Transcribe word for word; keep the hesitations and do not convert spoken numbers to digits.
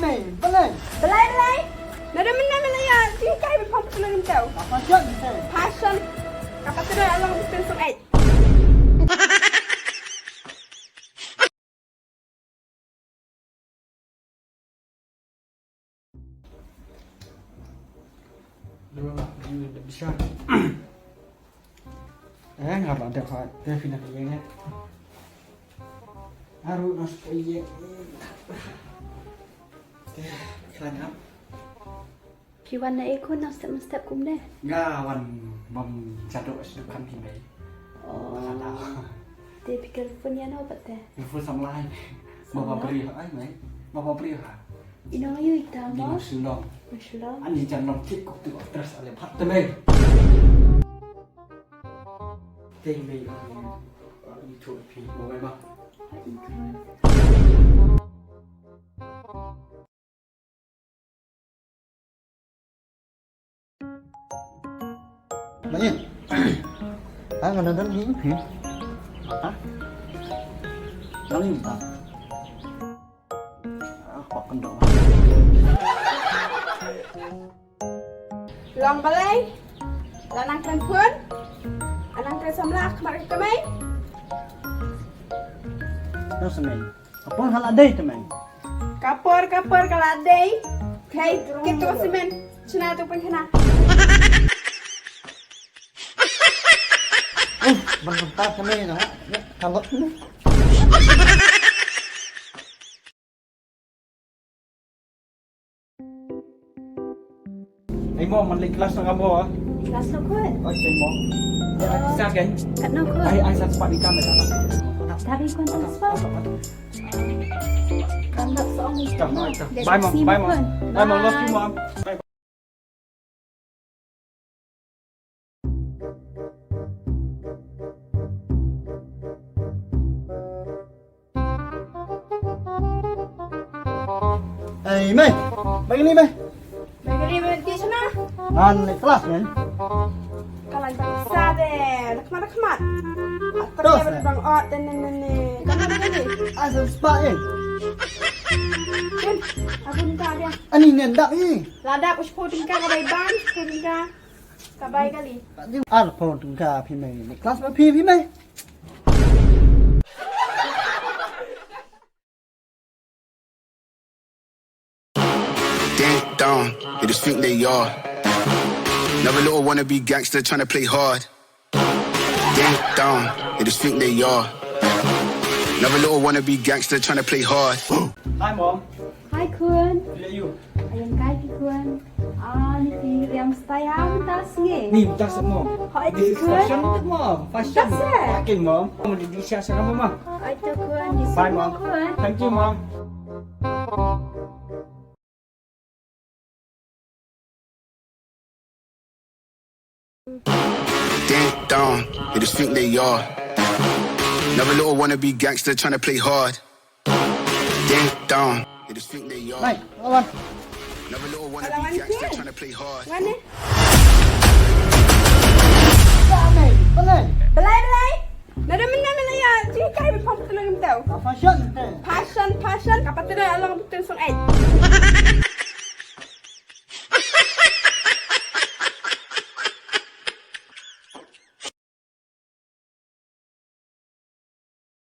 Balei? Balei, balei? Nada mynta mynta ïa, sini kai ba pom pom mynta. Apa jot ni? Passion. Kapa tu dah long pun song ai. Eh, ngapa ada kau? Dia pindah ke yang. Aru nas ke yang. Kira ngap. Phi wan na e khun, nang step mynstep kumne? Nga wan bam jaduk sdukhan phi mei. Oh. Ba la dau. Te phi ka phone ïa no pat te? Ka phone samla ai. Ba ba briew ai mei. Ba ba briew ha. Ino yu ita mo? Di ma shu long. Ma shu long. Ani jan long kik kok tu actress ale phat te mei. Te mei. Ani tu phi mo mei ma. Ai khun. Mani. Ah, ngan nonton ni. Hmm. Ah. Nang ni ta. Ah, kok kendok. Long balei? La nang kren khun? La nang kren samla khmat ka mei? Nang samei. Ka por ka la dei te mei. Ka por, ka por ka la dei. Hei, kit tu simen. Chna tu pun chna. Uh, ban ban ta te mei na. Ya, ka lot ni. Ai mo, man leh klas na ka mo, ah? Klas na khun. Oi, te mo. Sa ken? Kat na khun. Ai, ai, sa spot ni ka me ta. Tari khun sa spot. Kan dak sa ong ni. Bye, mom. Bye, mom. Bye, mom. Love you, mom. Bye. Ei, mei. Bai kali, mei. Bai kali, mei, ti sana. Ngan leh klas, mei. Kalan bangsa de. Nak mat, nak mat. Terus, mei. Bang ot, dan, dan, dan, dan. Kan ada ni. Asal sepak, eh. Kan, aku minta dia. Ani nen dak ni. Lada aku sepuluh tingkah, ka bai ban, sepuluh tingkah. Ka bai kali. Ar phew tyngka phi mei. Leh klas ba phi phi mei. Ding dong, they just think they are. Another little wannabe gangster tryna play hard. Ding dong, they just think they are. Another little wannabe gangster tryna play hard. Hi, Mom. Hi, khun. Who are you? Ai, ïa kai phi khun. Ah, ni phi riam style ha mynta sngi. Ni mynta sngi, Mom. Hoi, this is khun. Fashion tu, Mom. Fashion. Mynta sngi. Okay, Mom. Mom, di di sha sha, Mom. Ai tu khun, di sini, Mom. Bye, Mom. Khun. Thank you, Mom. Ding dong, they just think they are. Another little wannabe gangster tryna play hard. Ding dong, they just think they are. Mei, lawan. Another little wannabe gangster tryna play hard. Mana?